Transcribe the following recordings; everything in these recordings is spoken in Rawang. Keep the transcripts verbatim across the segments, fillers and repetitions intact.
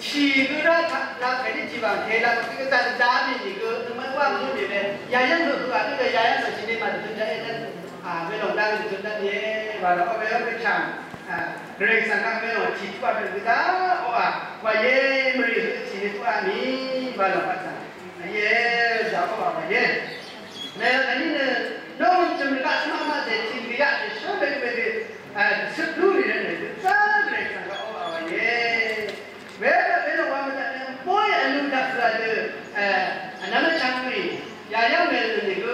Shì gø rá taq lap kèní tìbàng tèlap gø gvzà dvda mì nìgø nøngmaqí wá mvlú nìle. Yayv́ng høq høq a gø yayv́ng svng shìní màdvdø jaqé dv́n. A, welòng dang dvdø dv́n íe. Wàlòng ó we ó gvchàng. A, Gvray svng kaq welòng tì tuq a dø gvzà ó a. Wàyé mvrì høq tì nì tuq a mì. Wàlòng kaq svng. Íe, gvzà ó a wàyé. Mèvkàní nø, nòngø̀m tø̀m rvgaq svmaq maq zè tì gvyaq nì shvngbe gø we dø. A, dvcøp lú nì rvt nø gvzà Gvray svng kaq ó a wàyé. Wēdø, wēdø wa mvdaq nø, bóy vlu daq gø dø, e, vnvm vchvng rì, yayv́ng mèlnø nìgø,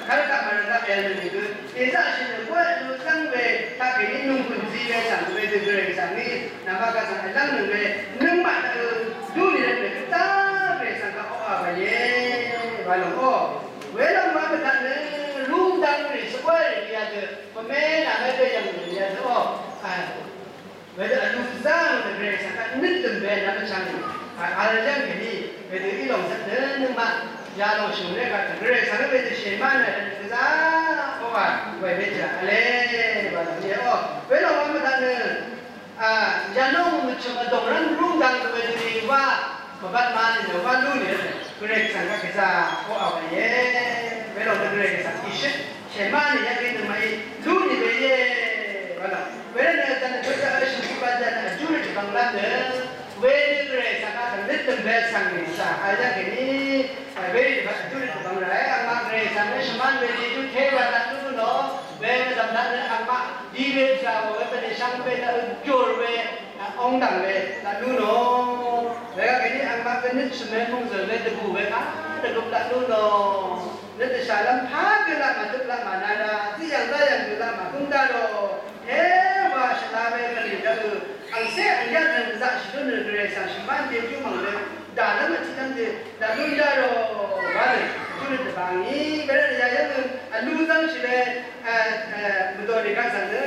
kárvtaq mvrvtaq èlnø nìgø, èzaqshì nø bóy vlu zv́ng we, taqkèní nungkùn zi we svng we dø Gvray svng í, nvmaqkà svng èlv́ng nøng we, nøngmaq dø, dú nìrvt nø gvtá Gvray svng kaq oqà wàyé, wa lòng ó. Wēdø wa mvdaq nø, lúngdvng rì svbóy rì yadø, pvmé nà mvdø yv̀ng rì yadø ó. A, Wedø vlu zv́ng nø Gvray svng kaq nøt dø̀m we nvm vchvng. A, vl jv́ng kèní wedø í lòng zvt nø nøngmaq yalòng shø̀n ré kaq Gvray svng nø wedø shèmá nø gvzà oqà we we jà vle. Wa lòng íe ó. Welòng wa mvdaq nø, a, yalòng mvchø̀m vdòng rv́n rú dang nø wedø ni wa mvbat ma nø nø wa lú ni Gvray svng kaq gvzà oqà we íe. Welòng nø Gvray svng ìshøt Shèmá nì yv́ng í nøngmaqí lú nì we íe. Wala. Wervtnø dv̀n dv̀n dv̀n shø̀n shø̀n bv̀n dv̀n vjú rì dv̀bv̀ng lv́m nø. Wenø Gvray svng kaq dv̀ng nøt dv̀ng bv̀n svng nì svng. Vl yv́ng kèní. Werì dv̀bv̀ng vjú rì dv̀bv̀ng ràe. Angmaq Gvray svng nø shvmán we Jejú té wa dv̀n lú nò. Wenø dv̀m dv̀n nø angmaq di we vzà wà we bv̀n nì shvng we dv̀n jòr we. Ong dv̀ng we dv̀n lú nò. Wekvt kèní angmaq we nøt shvmé mungzø̀l we dvbù we kaq dv̀gøp dv̀n lú nò. Nøt dvshàlv́m pà gø laq màdøp laq mànana, zí yv̀ng zá yv̀ng gø laq màgǿng dá rò. Èwà shvla we mvnì dvgø, angcé angyvt nø dvzaqshì dǿ nø Gvray svng shvmán dèjú mv̀ng nø, dàlv́m vtiqlv́m dø, dvlún dá rò, wa nø, vjú nø dvbà ngì, wervt nø yayv́ng nø, vlú zv́ngshì we, e, e, mvdò nìgvt svng nø,